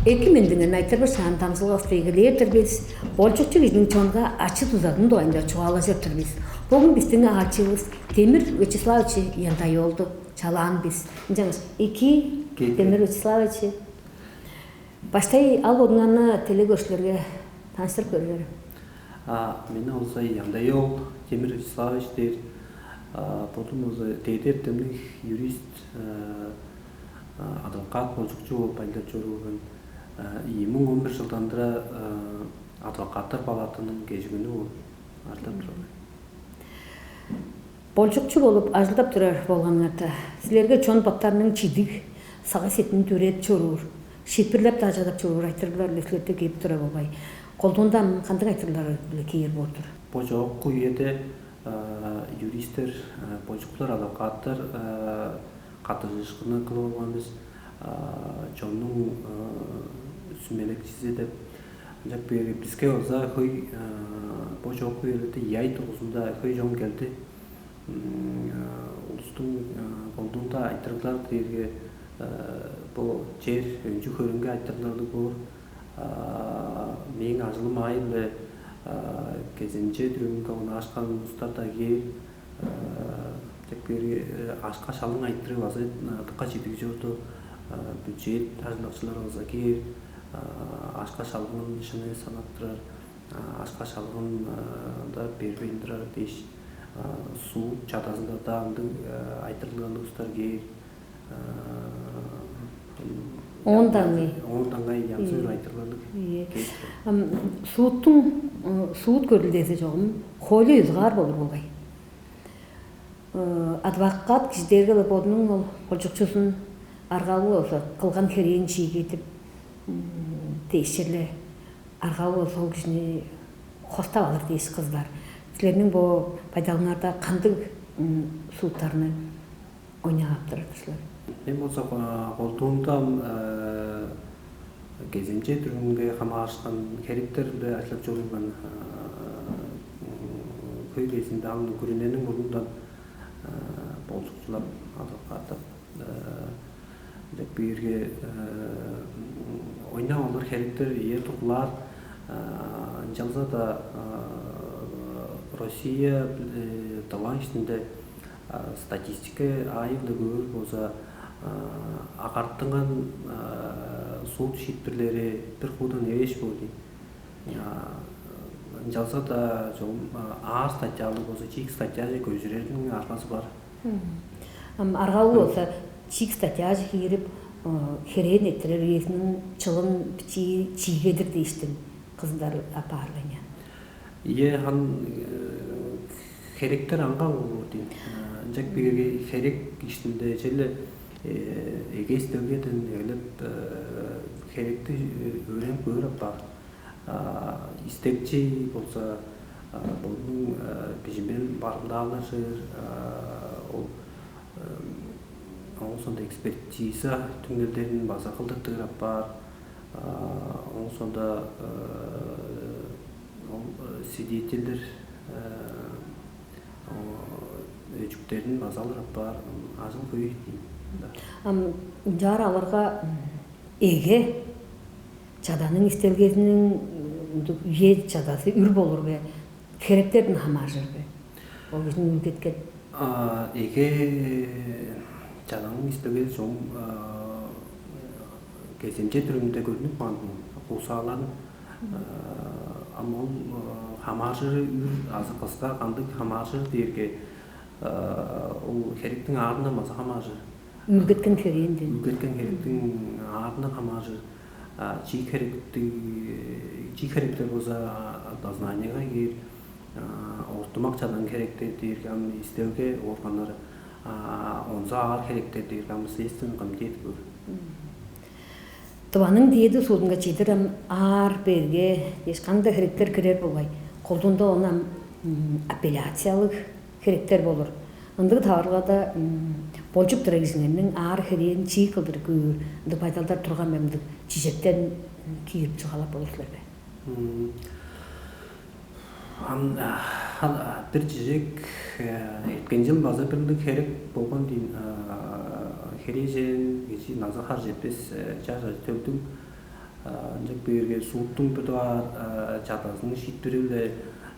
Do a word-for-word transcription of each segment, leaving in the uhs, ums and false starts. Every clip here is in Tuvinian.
Эки мендиңен айтырбышаан дамчылгавысты эгелээр-дир бис. Болчукчу кижиниң чонга ачы-дузазының дугайында чугаалажыр-дыр бис. Бөгүн бистиң аалчывыс Демир Вячеславович Яндай-оолду чалаан бис. Ынчангаш эки, Демир Вячеславович, баштай ал бодуңарны телекөрүкчүлерге таныштырып көрүңер. А мени болза Яндай-оол Демир Вячеславович дээр. А бодум болза дээди эртемниг юрист, адвокат, болчукчу болуп ажылдап чоруур мен. Ийи муң он бир чылдан тура адвокаттар палатының кежигүнү болуп ажылдап турар мен. Болчукчу болуп ажылдап турар болганыңарда, силерге чон боттарының чидиг, сагыш-сеткилин дүвүредип чоруур, шиитпирлеп-даа чадап чоруур айтырыглар-ла силерде кээп турар болгай. Колдуунда ам кандыг айтырыглар-биле кээр боор-дур? Бо чоокку үеде юристтер, болчукчулар, адвокаттар каттыжыышкынны кылып алган бис, чоннуң сүмелекчизи деп. Ынчап бээрге биске болза хөй, бо чоокку үелерде ийи ай дургузунда хөй чон келди. Улустуң колдуунда айтырыглар дээрге бо чер өнчү-хөреңги айтырыгларлыг боор. Мээң ажылым аайы-биле кеземче дүрүмге онаашкан улустар-даа кээр. Деп бери ашка шалың айтырыы база дыка чидиг чорду. Бюджет ажылдакчылары база кээр, ашка шалгын шыны санап турар, ашка шалгын да бербейн турар дээш, суд чадазында-даа ындыг айтырыгларлыг улустар кээр. Оон даңгай. Оон даңгай янзы-бүрү айтырыгларлыг. Ийе. Ам сууттуң, суут көрүлдези чогум хоойлу ыйылгаар болур болгай. Адвокат кижи дээрге-ле бодунуң ол болчукчузун аргалыг болза, кылган херээн чиигедип дээш черле, аргалыг болза, ол кижини хостап алыр дээш кызылар. Силерниң бо байдалыңарда кандыг сууттарны ойнап ап турар-дыр силер? Мен болза колдуунда кеземче дүрүмге хамаарышкан херектер-биле ажылдап чоруур мен. Хөй кезиинде ам күрүнениң мурнундан болчукчулап, адвокаттап, деп бээрге ойнап алыр херектер ийе тургулаар. Ынчалза-даа Россия, Тыва иштинде статистика аайы-биле көөр болза, агартынган суд шиитпирлери бир хууда эвээш боор ийин. Ынчалза-даа чогум аар статьялыг болза, чиик статьяже көжүрерниң аргазы бар. Ам аргалыг болза, чиик статьяже киирип, херээн эрттирер үезиниң чылын бичии чиигедир дээштиң кызындар апаар бе, аан? Ийе, хан, херектер аңгы-аңгы боор дейн. Ынчап бээрге херек иштинде черле эге истелгеден эгелеп, херекти өөренип көөр апаар. Истекчи болза, бодунуң бижимин барымдаалажыр, ол ооң соонда экспертиза түңнелдерин база кылдыртыр апаар. Ооң соонда ол свидетельдер өчүктерин база алыр апаар. Ажыл хөй дейм. Ам ынчаар алырга, эге чаданың истелгезиниң ындыг үе чадазы үр болур бе, херектерден хамааржыр бе? Ол кижиниң үүлгеткен. Эге чаданың истелгези чогум кеземче дүрүмүнде көрүнүп каан хуусааларын, ам ол хамааржыры үр азы кыска, кандыг хамааржыр дээрге, ол херектиң аарындан база хамааржыр. Үүлгеткен херээн ден. Үүлгеткен херектиң аарындан хамааржыр. Чиик херектиг, чиик херектер болза дознаниега кээр. Ортумак чадаң херектер дээрге ам истелге органнары, онза аар херектер дээрге ам Следственный комитет көөр. Тываның дээди судунга чедир ам аар, берге дээш кандай херектер кирер болгай? Колдуунда ону ам апелляциялыг херектер болур. Ындыг таварылгада болчуп турар кижиңерниң аар херээн чиик кылдыр көөр ындыг байдалдар турган бе, ындыг чижектен киирип чугаалап болур силер бе? Ам бир чижек, эрткен чыл база бир ындыг херек болган дейн. херээжен кижи назы хар четпес, э, чаш ажы-төлдүң, а, ынчап кээрге сууттуң бир дугаар, а, чадазының шиитпири-биле,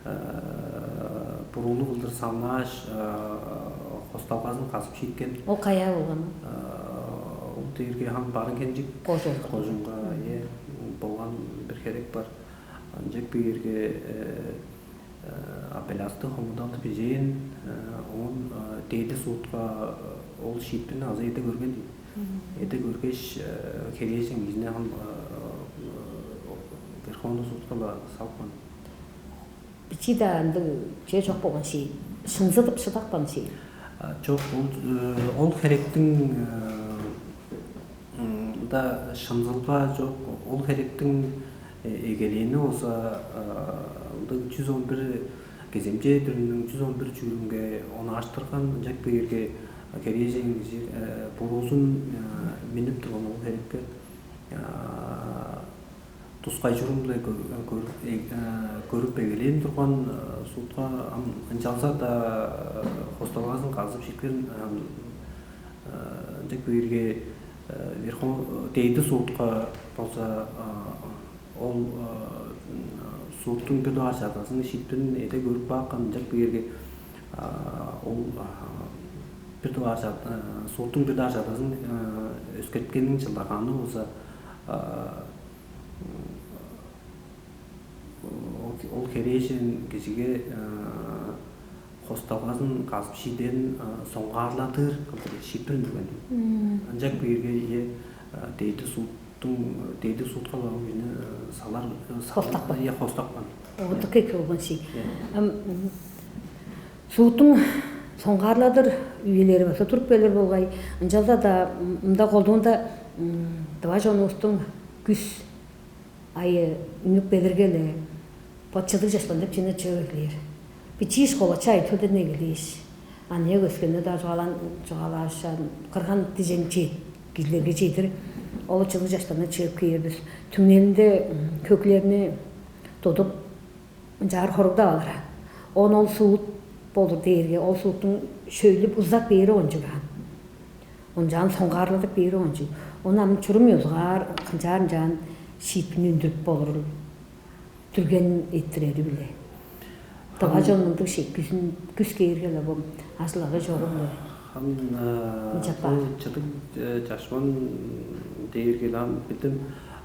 а, бурууну кылдыр санааш, а, хосталгазын казып шииткен. Ол каяа болган? А, ол дээрге ам Барыын-Хемчик кожуунга, кожуунга, э, болган бир херек бар. Ынчап кээрге, э, э, апелляциялыг хомудалды бижээн, э, оон, э, дээди судка, э, ол шиитпирни азы эде көрген дейт. Эде көргеш, э, херээжен кижини ам, э, э, Верховный судка-ла салыпкан. Бичии-даа ындыг чүве чок болган шии. Шынзыдып шыдапкан шии. А, чок, ол, э, ол херектиң, э, м, да шынзылга чок, ол херектиң, э, эгелээни болза, э, ындыг чүс он бир кеземче дүрүмнүң чүс он бир чүүлүнге онааштырган, ынчап кээрге херээжен кижи, э, буруузун, э, миннип турган ол херекке, а, тускай чурум-биле кө-, көрүп, э, э, көрүп эгелээн турган, э, судка ам ынчалза-даа, э, хосталгазын казып шииткен, ам, э, ынчап кээрге, э, Верхов-, дээди судка болза, э, ол, э, м, судтуң бир дугаар чадазының шиитпирин эде көрүп каапкан, ынчап кээрге, а, ол, а, бир дугаар чад-, э, судтуң бир дугаар чадазын, э, өскерткениниң чылдагааны болза, а, ол, ол херээжен кижиге, э, хосталгазын казып шиидерин, э, соңгаарладыр кылдыр шиитпир үндүрген. Ынчап кээрге, ийе, э, дээди судтуң, дээди судка-ла ол кижини, э, салар, э, сал-, хостапкан. Ийе, хостапкан. Ындыг эки болган шии. Ийе. Ам, м, судтуң соңгаарладыр үелери база туруп келир болгай. Ынчалза-даа, м, мында колдуунда, м, тыва чонувустуң күс айы үнүп келирге-ле, бо чыдыг чашпан деп чүвени чыып эгелээр. Бичии школачы ажы-төлден эгелээш, аныяк өскенни-даа чугаалаан, чугаалааш, кырган-тижен чедир, кижилерге чедир ол чыдыг чашпанны чыып кээр бис. Түңнелинде, м, хөөклерни тудуп, ынчаар хоругдап алыр. Оон ол суут болур дээрге, ол сууттуң шөйлүп узак бээри кончуг аан. Ынчаан соңгаарладып бээр оон чүл. Ону ам чурум ёзугаар канчаар ынчаан шиитпирни үндүрүп болурул, дүрген эрттирери-биле. Тыва чон мындыг шиит, күзүн, күс кээрге-ле бо ажыл-агый чоруур-ле. Ам, а, ынчап баар. Бо чыдыг, э, чашпан дээрге-ле ам билдим,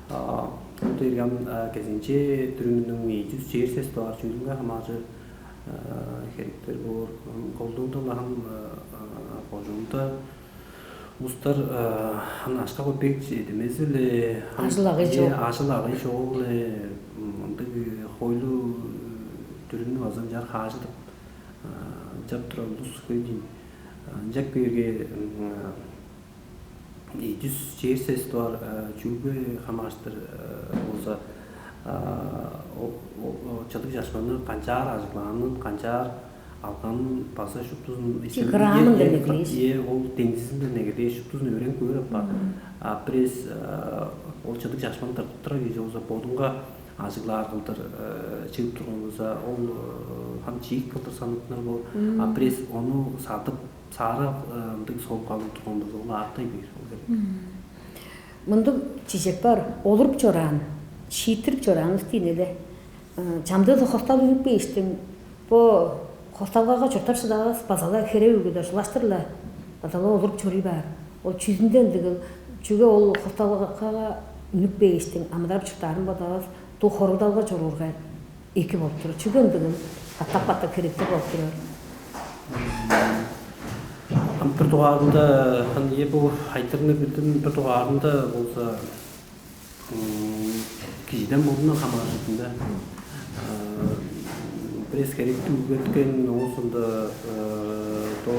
а, ол дээрге ам, а, кезенче дүрүмүнүң ийи чүс чээрби сес дугаар чүүлүнге хамааржыр, а, херектер боор. Ам колдуунда-ла ам, а, а, кожуунда улустар, а, ам акша-көпеек чедимези-биле, ам, ажыл-агый, э, чок, ажыл-агый чок-биле, м, мындыг, э, хоойлу, э, дүрүмнү база ынчаар хаажыдып, а, ынчап турар улус хөй дийин. А, ынчап кээрге, м, а, ийи чүс чээрби сес дугаар, а, чүүлге хамаарыштыр, а, болза, а, о-, о-, о-, чыдыг чашпанны канчаар ажыглаанын, канчаар алганын база шуптузун... Чи, грамын-даа, э, э, эгелээш. Э, ол деңзизин-даа эгелээш, шуптузун өөренип көөр апаар. Мгм. А бир эвес, э, ол чыдыг чашпанны тыртып турар кижи болза, бодунга ажыглаар кылдыр, э, чыып турган болза, ол, э, ам чиик кылдыр санаттынар боор. Мгм. А бир эвес ону садып, саарап, э, ындыг сооп каап турган болза, ол аартай бээр, ол херек. Мгм. Мындыг чижек бар, олуруп чораан, шииттирип чораан улус дийин але. Э, чамдыызы хосталып үнүп кээштиң, бо хосталгага чурттап шыдавас, база-ла херек үүлгедер, улаштыр-ла, база-ла олуруп чоруй баар. Ол чүзүнден ындыгыл, чүге ол хосталгага үнүп кээштиң, амыдырап чурттаарын бодавас, дуу хоругдалга чоруурга эки болуп турар. Чүге ындыгыл, катап-катап херектиг болуп турар. Ам бир дугаарында, ам, ийе, бо айтырыгны билдим, бир дугаарында болза, м, кижиден бодундан хамааржыр-дыр ийин. Э, бир эвес херекти үүлгеткен, оон соонда, э, то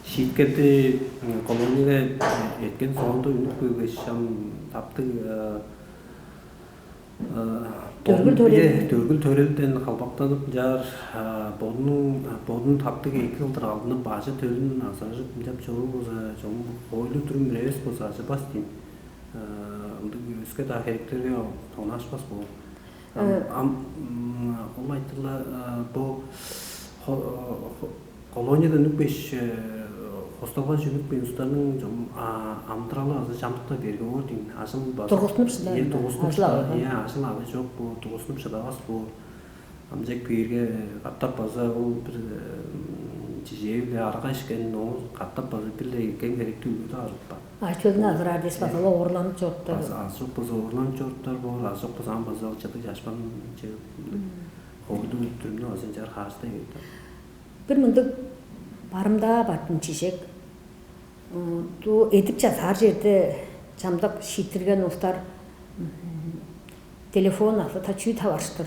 шииткелди, м, колонияга эрткен соонда үнүп келгеш, ам таптыг, э, э, төргүл-төрел, э, төргүл-төрелден халбактанып, ынчаар, э, бодунуң, бодун таптыг эки кылдыр алдынып, ажы-төлүн азыражып, ынчап чоруур болза, чогум хоойлу-дүрүм эвес болза, ажырбас дийин. Э, ындыг өске-даа херектерге тонаашпас боор. Ам, э, ам, м, ол айтырыгга, э, бо хо-, хо-, колониядан үнүп кээш, э, Хосталга чүнүк бен устарның амдыралы азы чамдыкта берге боор дейн. Ажыл база тургустунуп шыдаар. Тургустунуп шыдаар. Ажыл ага чок боор, тургустунуп шыдавас боор. Амчек биирге катап база ол бир чижээ-биле арга ишкен, ону катап база бир-ле кем херектиг үлгүдө арылып каан. Айтылын азыраар дээш база оогурланып чоруптар. База аз чок база оогурланып чоруптар боор, аз чок база ам база ол чыдыг чашпан чыгып хоойду түрүмнү база ынчаар хааштай бериптер. Бир мындыг барымдаа бардым чижек. Ту эдип чазаар черде чамдык шииттирген улустар телефон алза та чүү таварыштыр,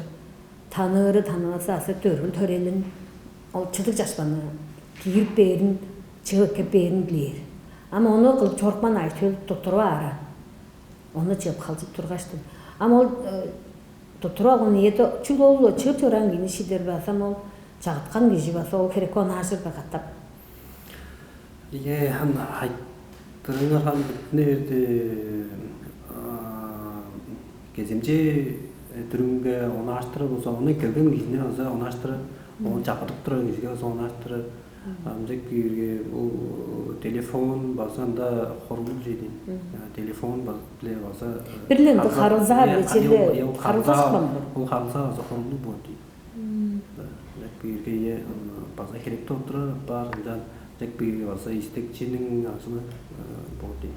таныыры танывазы азы төрүл төрелин, ол чыдыг чашпаны киирип бээрин, чыып эккеп бээрин билээр. Ам ону кылып чорупкан айтыыл туттуруп ааран, ону чыып халчып тургаштың. Ам ол туттуруп алган ийе чүл ол чыып чораан кижини шидер база ол чагыткан кижи база ол херекке онаажыр бе катап. Ийе, хан айтырыңар хан бүтүнү берди. Кеземче дүрүмге онааштырып болза, ону келген кижини база онааштырып, ону чакыртып турар кижиге база онааштырып, амчак киирге бул телефон база анда хорулуг чедин. Телефон биле база бир-ле ындыг харылзаа биле черле харылзашпан. Ол харылзаа база хорулуг болду. Жак бирге база херекте отурар бар, ынчан жак бирге база истекчиниң ажылы болду.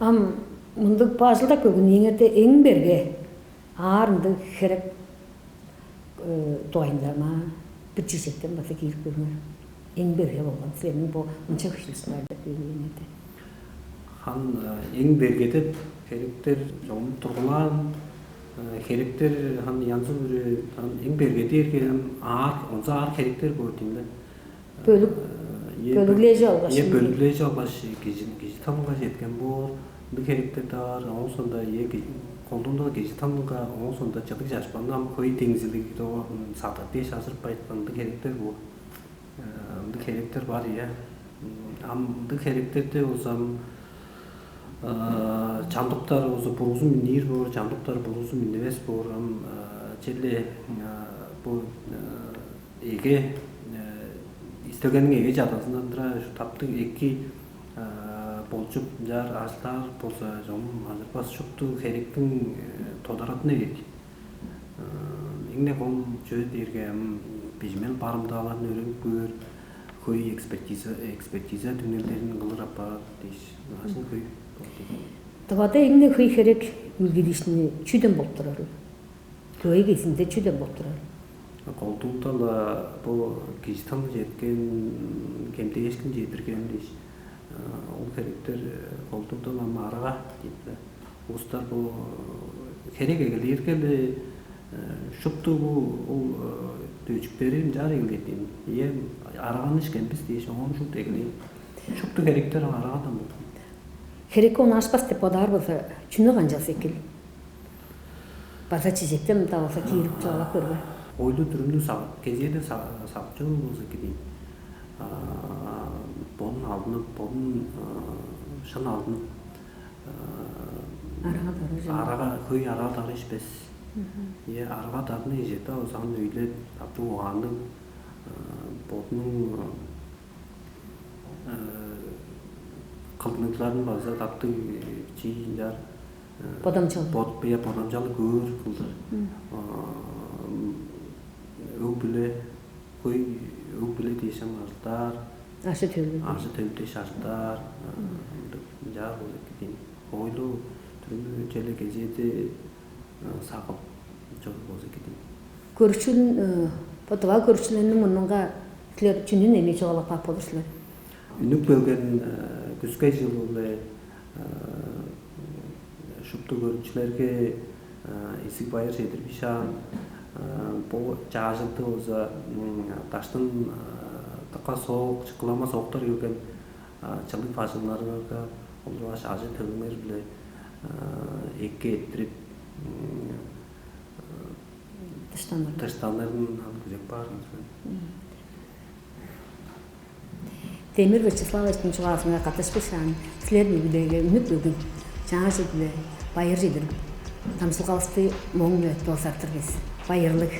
Ам мындыг бажылдап көгүн ийиңерде эң берге аар ындыг херек дугайында ма бир чижектен база киирип көрүңөр. Эң берге болган силерниң бо мынча хүчүлүсүңер деп бөлүгүңерде. Хан эң берге деп херектер чогум тургулаан херектер хан янзы бүрү хан эң берге дээрге хан аар онза аар херектер боор дейм да. Бөлүк бөлүглежи алгаш, бөлүглежи алгаш кижи кижи тамга жеткен боор. Ындыг херектер даар оон сонда колдуунда кижи тамга оон сонда чыдыг чашпандан хөй деңзилиг садыр дээш азырып байыткан ындыг херектер боор. Ындыг херектер бар, ийе. Ам ындыг херектерде болза ам чамдыктар болза буруузун минниир боор, чамдыктар буруузун миннивес боор. Ам черле бу эге истегенниң эге чадазындан тура ушу таптыг эки болчуп ынчаар ажылдаар болза, чогум ажырбас шупту херектиң тодаратына эки. Эң-не кол чүве дээрге ам бижимел барымдааларын өөренип көөр, хөй экспертиза экспертиза түңнелдерин кылыр апаар дээш, ынаажын хөй болду. Тывада эң-не хөй херек үүлгедиишни чүүден болуп турарыл? Хөй кезинде чүүден болуп турарыл? Колдуунда-ла бо кижи тыны четкен, кемдээшкин чедирген дээш, ол херектер колдуунда-ла ам арага дейт-ле. Улустар бо херек эгелээрге-ле шупту бу ол дөчүктери ынчаар эгелээр дээн. Ийе, араганы ишкен бис дээш, оон шупту эгелээр. Шупту херектер арагадан болду. Херекке онаашпас деп бодаар болза, чүнү канчалза экил? База чижектен мында болза киирип чугаалап көргүл. Ойлу дүрүмнү сагып, кезээде сагып чоруур болза эки дейм. Бодун алдынып, бодун шын алдынып, арага дарыжы. Арага хөй арага дары ишпес. Е арага дадыны ижетте озан өйлеп таптыг угаанныг бодунуң кылдыныгларын база таптыг чиинчер Бодамчал. Бот бия бодамчалы көөр кылдыр. Өг биле хөй өг биле дээшем ажылдаар. Ашы төлү. Ашы төлү дээш ажылдаар. Жаар болза кетейин. Ойлу түрүнү челе кезээде сагып чор болза кетейин. Көрүчүн бодуга көрүчүлөрүнүң мурнунга силер чүнүн эми чугаалап каап болур силер? Үнүп келген күскей жыл уле шупту көрүнчүлерге изиг байыр чедирип ишаан бо чаажылды болза даштын дыка соок, чыккылама сооктар келген чылыг бажыңнарыңарга олургаш ажы төлүңер биле эки эттирип Дыштаныр. Дыштанырын ам күзеп баар кижи. Демир Вячеславовичтиң чугаазынга катышпышаан, силер бүгүдеге үнүп бүгүн чаңа чүгле байыр чедирип, дамчылгавысты моң-биле доозартыр бис. Байырлыг.